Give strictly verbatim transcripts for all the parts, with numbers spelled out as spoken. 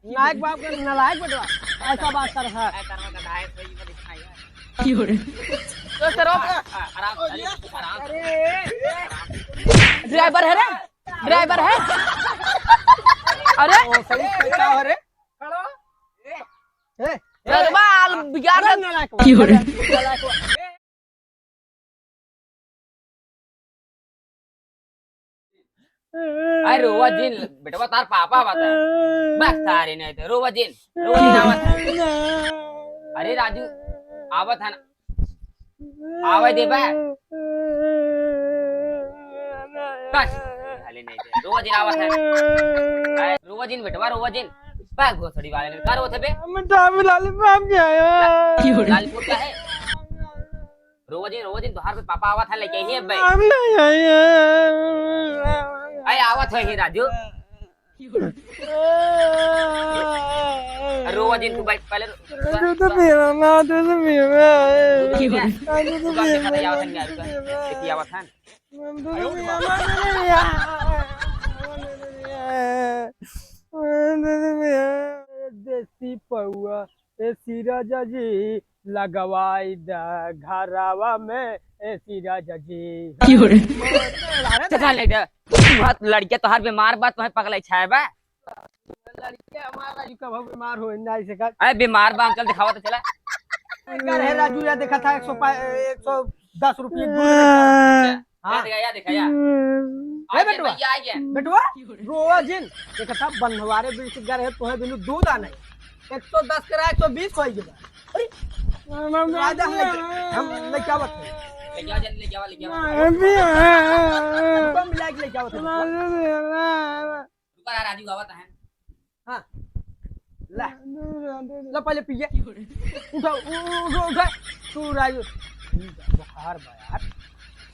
नायक बाप का नालायक बेटवा, ऐसा बात कर है। ऐसा बात कर है, सही बात है। क्यों रे? तो सर, आ, आ, आराम, अरे, आराम। अरे, ड्राइवर है रे, ड्राइवर है। अरे, ओ, सही, सही, क्या हो रे? ए, ए, गरबा आल बिगाड़ अरे, दे। नालायक बाप, क्यों रे? नालायक बाप। अरे रोवा जिन, बेटवा तार पापा बता। बस तारे नहीं तो रोवा जिन, रोवा जिन आवत है। अरे राजू, आवत है ना। आवे दे बे। बस, खाली नहीं दे। रोवा जिन आवत है। अरे रोवा जिन बेटवा, रोवा जिन। बस भोसड़ी वाले ने, का रोवा थे बे? हम तो अभी लालीपॉप के आया। ला-, लालीपॉप का है? रोवा जिन, रोवा जिन, तोहार से पापा आवत है, लेके ही अबे। हम नहीं आए। अरे आवत है ही राजू। अरे रोवा जिन, तू बैठ, पहले रो-, तू तो मेरा माँ, तू तो मेरा। तू तो मेरा। तू तो मेरा। देखिए, आवत है, देखिए, आवत है। देसी पौआ, एसी राजा जी, लगवाई द घरावा में, एसी राजा जी। क्यों रे? चचा ले जा। तू हाथ लड़के तोहार बीमार बा, तोहे पगलाई छाए बा। लड़के हमारा राजू कब हम बीमार हो, ना इसे कर। अरे बीमार बा, हम चल दिखावा तो चला। कर है राजू, या देखा था एक सौ पा-, एक सौ दस रुपये दूध लेके आया। हाँ। या देखा, या देखा, या। ए आ गया, बेटवा, भैया, आ गया। बेटवा, रोवा जिन। देखा था बंधवारे बिल से घर है, तोहे बिनु दूध आने। एक सौ दस करा, एक सौ बीस को आई गया। अरे, राजा हम लेके, हम लेके आवत है। लेके आवा, जल्दी लेके आवा, लेके आवा। अभी तुम मिला के लेके आवत है। रुका, राजू आवत है। हाँ। ला। ला, पहले पिए। उठा, उ-, उ-, उठा, उठा। तू राजू। बुखार बा यार।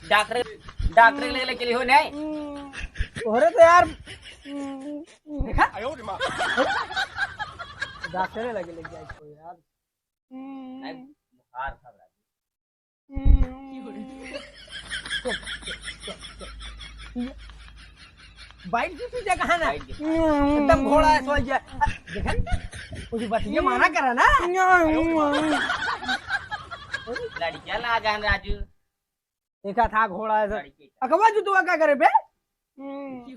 डॉक्टर, डॉक्टर के लगे चली हो नहीं? तोहरे तो यार। देखा? डॉक्टर लगे ले जाए तो यार। नहीं, बुखार था राजू। बैठ के पीछे कहाँ ना? बैठ के। एकदम घोड़ा है, सो गया। देखा? कुछ बतिये माना करा ना। लड़कियाँ लागा है राजू। देखा था घोड़ा है सर। लड़की। अकवा जूतवा का करे बे? हम्म।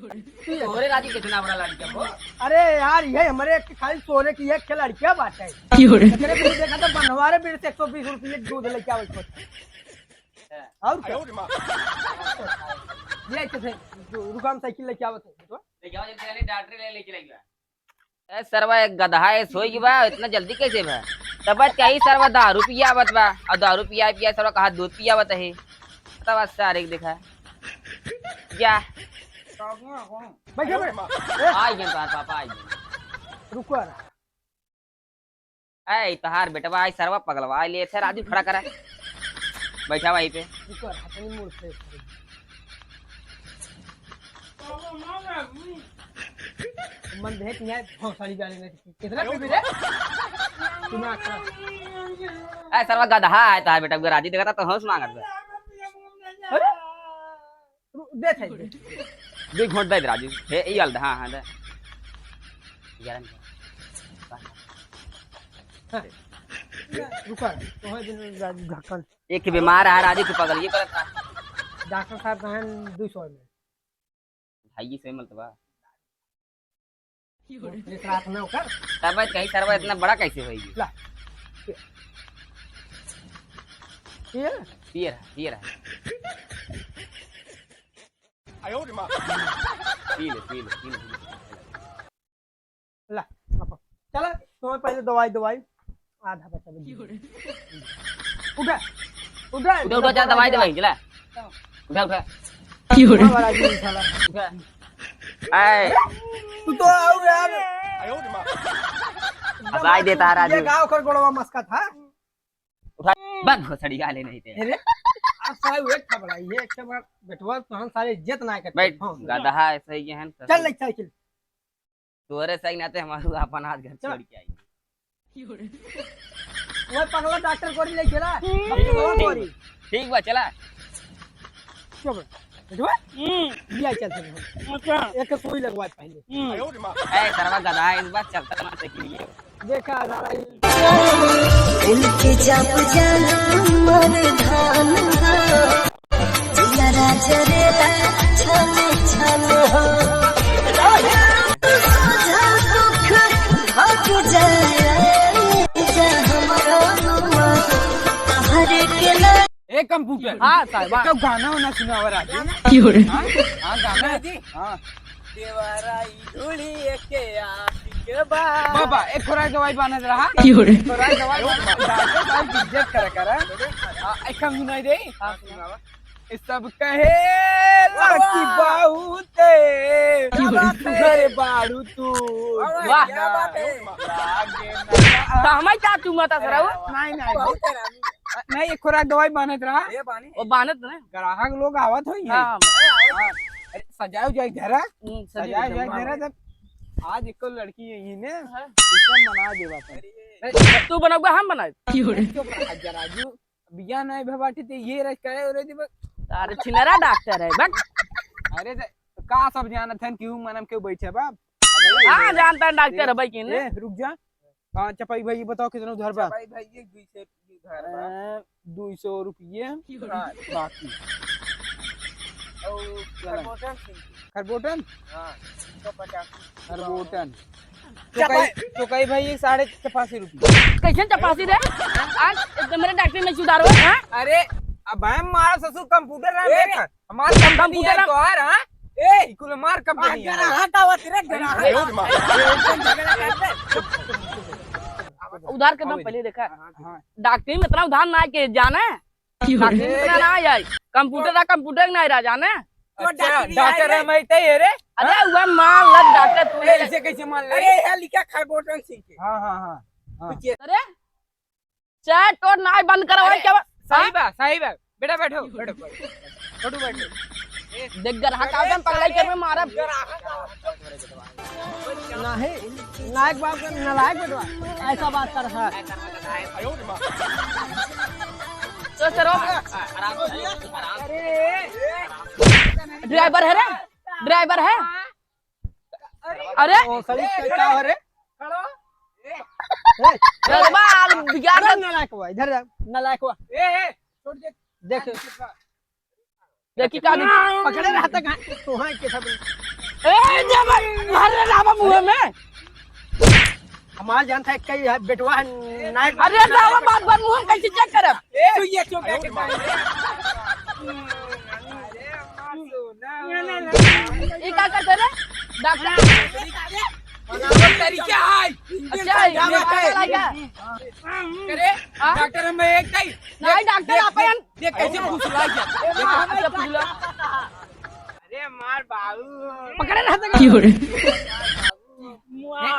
तोहरे राजी कितना बड़ा लड़का हो? अरे यार, ये हमरे एक खाली सोने की एक लड़किया बात है। क्यों रे? एकरे भी देखा तो बनवारे बीर से एक सौ बीस रुपये दूध लेके आवत हो। हाँ। और क्या? ये ऐसे थे, रुका, हम साइकिल लेके आवत है। लेके आओ, जल्दी, जल्दी, डॉक्टर ले, लेके, लेके आ। ए सरवा, एक गदहा है, सोई गई बा, इतना जल्दी कैसे बा? तब कही सरवा दारू पियावत बा, और दारू पिया पिया सरवा कहा दूध पियावत है। तब सारे के देखा। जा। बैठो, बैठो। आ गए तोहार पापा, आ गए। रुको यार। ए, तोहार बेटवा आई सरवा पगलवा ले थे, राजू खड़ा करा। बैठा वहीं पे। रुको यार, अपनी मूड़ से। मन देख नहीं आए, भोसड़ी गाली में कितना पीबी रे? दिमाग खराब। ए, सरवा गदहा है तोहार बेटा, राजी देखा था तो हंस मांगत बा। अरे? रु-, दे थे, दे। दे घोंट दे राजू। हे, ई आल, हाँ, हाँ, दे। गरम कर। हाँ। रुका, तोहे दिन राजू ढक्कन। एक ही बीमार है राजू, तू पगल ये करत है। डॉक्टर साहब कहें दो सौ में। ढाई सौ में तो बा। एक रात में ओकर। तब कहीं सरवा इतना बड़ा कैसे होई? ला। पिए? पिए रहा, पिए रहा। पी ले, पी ले, पी ले। ला, पापा। चला, तुम्हें पहले दवाई, दवाई। आधा बचा बचा। उठा, उठा, उठा, उठा, चल, दवाई, दवाई, चला। उठा, उठा। उठा, बड़ा जी, साला। उठा। आए। तू तो आओ यार। हंसाई देता है राजू। ये गाँव कर गोड़वा मस्का था। उठा, बस घोसड़ी गाले नहीं थे। अरे, आप साले वेट था बड़ा, ये एक बार बेटवा तो हम सारे इज्जत ना करते। बैठ, हाँ। गदहा ऐसे ही है ना। चल, ले साइकिल। तोरे सही नाते हमारू अपन हाथ घर चला। छोड़ के आई। वो पगला डॉक्टर को ले चला। ठीक, ठीक बा, चला। चुप। बेटवा? हम्म। लिया चल चल। अच्छा। एक सुई लगवा पहले। हम्म। ए, सरवा गधा है, इस बार चलता ना सही। देखा, साला, उनके जब जन्म मर धान हो, जियरा जरेला छन छन हो। सोझा दुख भाग जाए, जा हमरो मन, तहरे के ना ए कंप्यूटर। हाँ, साहब, हाँ। तो गाना वाना सुनावा राजू। क्यों रे? हाँ, हाँ, गाना। राजी? हाँ। देवरा ई ढूढ़ी एके आशिक बा। बाबा, एक खोराक दवाई बांधत रहा। क्यों रे? एक खोराक दवाई बांधत रहा। डॉक्टर साहब की इज्जत करा, करा। हाँ, एक हम सुनाई दे। हाँ, सुनावा। ए सब कहे वाह, वाह। लागी बहुते। क्या बात है? घर बाड़ू तू। वाह, वाह, क्या बात है? लागे ना। तो हमारे क्या चूमा था, सर? नहीं, नहीं। बहुत हरामी। नहीं, एक खोराक दवाई बांधत रहा। ये बानी। वो बांधत ना। ग्राहक लोग आवत होई हैं। हाँ। हाँ। अरे, सजाए उजाए घर है। हम्म, सजी सजाए उजाए घर है। घर है, जब आज एक लड़की यही ने, हाँ। इसको मना देवा था। अरे, तू बनाऊगा, हम बनाए। चुप रह जा राजू। बिया नहीं भे बाटी ते ये रह करे रे जी बस। अरे छिनरा डॉक्टर है, बक। अरे ते का सब जानत हन केहू मनम केहू बैठे बाप। हाँ, जानता है डॉक्टर है भाई कि नहीं? ए, रुक जा। हाँ, चपाई भाई, ये बताओ कितना उधार बा? चपाई भाई, ये दुई सौ रुपये उधार बा। अ, दुई सौ रुपये हाँ। बाकी। और चला। खरबोटन सिंह। खरबोटन? हाँ, एक सौ पचास। खरबोटन। चपाई, चपाई भाई, ये साढ़े चपासी रुपये। कैसे चपासी रे? आज तो मेरे डॉक्टर में सुधार हो, हाँ? अरे, अब हम मारा ससुर कंप्यूटर ना ए, देख। हमार कंपनी कंप्यूटर है ना तोहार, हाँ? ए, कुल मार कंपनी है। ग्राहक आवत रे, ग्राहक। अरे, मार। अरे, झगड़ा करते। उधार के दम अबे। पहले देखा। हाँ। डॉक्टरी में इतना उधार ना के जाने। डॉक्टरी में इतना ना आए। कंप्यूटर ना, कंप्यूटर ना रहा जाने। अच्छा, डॉक्टरी डॉक्टर है। है, मैं तय है रे। अरे, हाँ? वह मान लग डॉक्टर तू ए, ले। इसे कैसे मान ले? अरे, यहाँ लिखा खरबोटन सिंह के। हाँ, हाँ, हाँ, हाँ। अरे, चाहे तोर नाई बंद करो, अरे, क्या बा-, सही हाँ? बा, सही बा। बेटा बैठो, बैठो, बैठो। छोटू बैठो। देख, ग्राहक आवतन, पगलाई कर में मारब। नहीं, नायक बाप का नालायक बेटवा, ऐसा बात कर है। तो सर, हो गया। ड्राइवर है रे, ड्राइवर है। अरे। ओ, सही, क्या हो रे? ए, ए, बाल बिगाड़ इधर दे। नालायकवा, इधर आ, नालायकवा। ए, ए, छोड़ दे। देख। देखी का नहीं? पकड़े रहता कहाँ? तू हाँ के सब। ए, जब घर में लावा मुंह में। हमार जानता है कई है, बेटवा है, नायक। अरे, लावा बात बात मुंह में कैसे चेक करब? ए, तू ये चुप रह के। ई का करते रे? डॉक्टर। बनावल तरीका है। अच्छा, ये क्या बात है? लगा? करे, हाँ? डॉक्टर हम एक कई। नहीं, डॉक्टर देख, आप देख, देख कैसे फुसला गया। अच्छा, फुसला। अरे मार बाबू। पकड़े रहते हैं। क्यों रे? मुआ।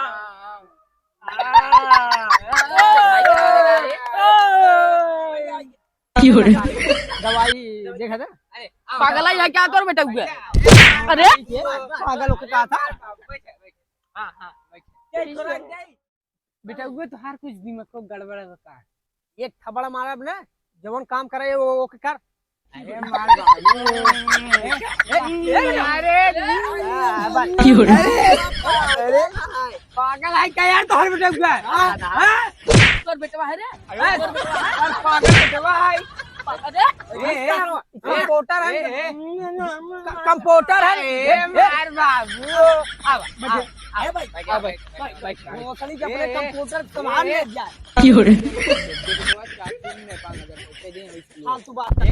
क्यों रे? दवाई देखा था? अरे, पागल है या क्या तोर बेटा हुआ? अरे? पागल होके कहा था? हाँ, हाँ, बैठ। बेटा हुआ तो हर कुछ दिमाग को गड़बड़ है का? एक थपड़ मारब ना, जवन काम करे वो, वो के कर। अरे मार बाबू। ए, ए, अरे, आ, बस। क्यों रे? अरे, अरे, पागल है क्या यार तोहर बेटा हुआ? हाँ, हाँ। तोर बेटवा है रे? अरे, तोर बेटवा है? अरे, पागल बेटवा है। अरे, अरे, ए, ए, कंप्यूटर है। ए, ए। क-, कंप्यूटर है। ए, ए, ए। मार बाबू। अब, अब, ए, भाई, अब, ए, भाई, भाई, भाई। भोसड़ी के अपने ए, ए। कंप्यूटर संभाल ए, ले ए। जाए। क्यों रे? फालतू बात कर।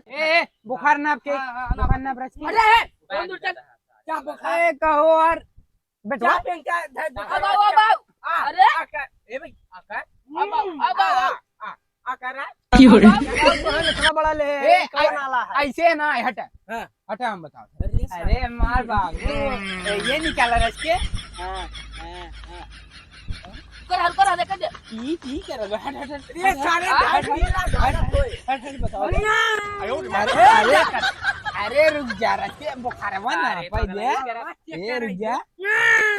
ए, ए, बुखार नाप के, हाँ, हाँ, हाँ, बुखार नाप रच के। अरे, ए, कौन दूर तक? क्या बुखार? ए, कहो यार, बेटवा। क्या पेंटा धर दे? अब आओ, अब आओ। आ, अरे। आ कर, ए भाई, आ कर। अब आओ, अब आओ, आओ। आ, आ, आ कर। क्यों रे? अब आओ, अब आओ। इतना बड़ा ले, ए, कौन आ, आला है? ऐसे ना, हट। हाँ। हटा, हम बताओ। अरे, अरे, मार बाबू। ए, ये निकाला रच के। हाँ, हाँ, हाँ। कर, हल कर, हल कर। ई, ई कर, हट, हट, हट। ये हट, सारे हट, हट, हट, हट, हट, हट, बताओ। अरे, अरे, अरे, अरे, रुक जा, रच के, बुखारवा ना, अरे, पहले। पगला, ये कर। ए, रुक जा।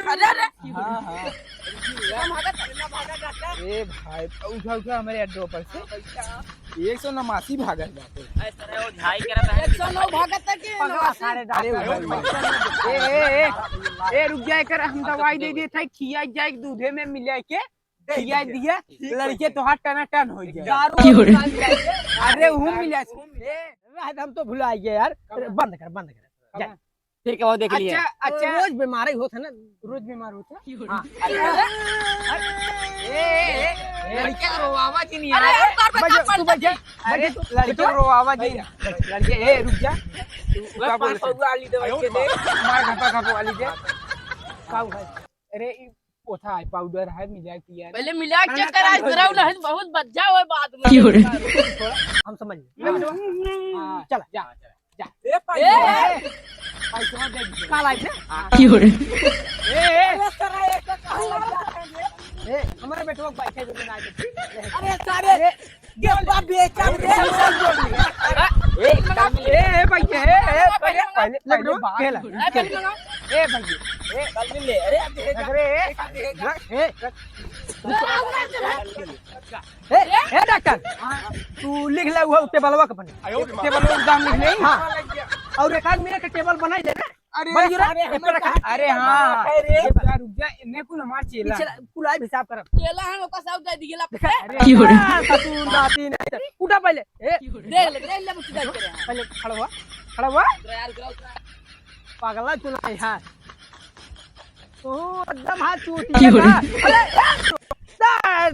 अरे, अरे। हाँ, हाँ। कितना भागा, कितना भागा, डॉक्टर? ए भाई, उठा, उठा हमारे अड्डों पर से। हाँ, बैठा। एक सौ नवासी भागल बाटे। अरे, सर, वो झाई करत है। एक सौ नौ भागत है कि पगला नवासी? सारे डॉक्टर। अरे भाई, ए, ए, ए, ए, रुक जा, एकर हम दवाई दे दिए थे, खिया जाए दूधे में मिला के। खिया दिए, लड़के तोहार टनाटन हो जाए। दारू क्यों रे? निकाल जाए। अरे, वो मिला। ए, रात हम तो भुला गए यार। कब? बंद कर, बंद कर। कब? जा। फिर क्या वो देख लिया? अच्छा, अच्छा। रोज बीमारी होत है ना। रोज बीमार होत है? हाँ। अरे, अरे, अरे, ए, ए, ए, लड़के को रोवावा जी नहीं अरे, आया। यार, बार बार बजे, क्या तू बजे, पढ़ता है? अरे, बजे, तू लड़के को रोवावा जी। लड़के, ए, रुक जा। तू क्या बोल रहा है? पौवा वाली दवाई के दे। मार घपा घपा वाली दे। का हुआ? अरे, ई पोथा है, पाउडर है, मिला के यार। पहले मिला के चेक करा, इस तरह नहीं, बहुत बज्जा हुआ बाद में। क्यों रे? हम समझ गए। हाँ। हाँ, चला। जा, जा। ए, पैसा। ए! पैसा दे दीजिए। का लाइफ है? हाँ। क्यों रे? ए, ए। अरे, सारा एक तो कहाँ लग जाता है? ए, हमारे बेटवा को पैसे दे देना है। अरे, सारे अरे, गेंदा बेचब रे। ए, ए, ए, भैया, ए, ए, पहले, पहले, पहले लड्डू, बात खेला, सुन। ए, खेला। ए, भैया, ए, कल मिल ले, अरे, अब देगा। अरे, ए, देगा। ए, ए, ए, डॉक्टर, तू लिख ले, वो टेबलवा के बने। टेबलवा के दाम लिख ले। हाँ। और एक आध मिनट के टेबल बनाई ले ना। अरे, बन गयो रे? अरे, हमें कहाँ अरे, हाँ। है रे? रुक जा, रुक जा, इन्हें कुल हमार चेला। पिछला कुल आए हिसाब करब। चेला है, ओका सब दे दिए ला। देखा, अरे, की हो रे? हाँ, ससुर नाती नहीं। उठा पहले। ए, दे ले, दे ले, मुझे दे ले। पहले खड़ा हुआ, खड़ा हुआ। उतरा यार, उतरा, उतरा। पागला चुना है यार। ओ, एकदम हाथ चूतिया की हो रे? का। अरे, यार, सार,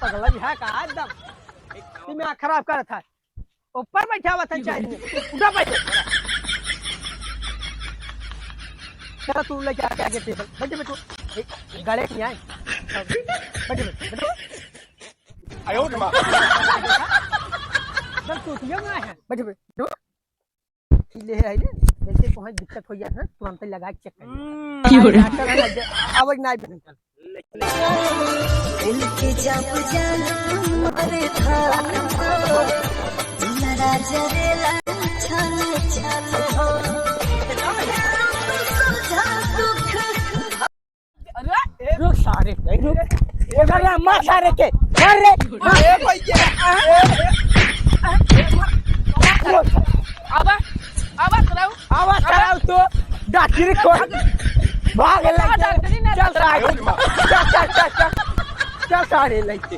पागला भी है का एकदम। दिमाग खराब करत है। ऊपर बैठावा था चाय में। उठा बैठ। चला तू लेके आके आगे टेबल। बैठे, बैठो। ए, गले नहीं आए। बैठे, बैठे, बैठो। आयो रे माँ। चल तू, तू ये ना है। बैठे, बैठो। ई ले आई रे। जैसे कोई दिक्कत हो जाए ना, तुरंत लगा के चेक कर। हम्म। की हो रे? डॉक्टर है ना, जे-, आवाज ना आए। दिल के जब जल मर धान हो, जियरा जरेला छन छन हो। अरे, रुक सारे, रुक। ए, मार, मार सारे के, मार रे, मार। ए, भैया। आवा, आवा, कराऊ। आवा, कराऊ तो, डॉक्टरी को। भाग ले। डॉक्टरी ना चल सारे। चल, चल, चल, चल। चल सारे लेके।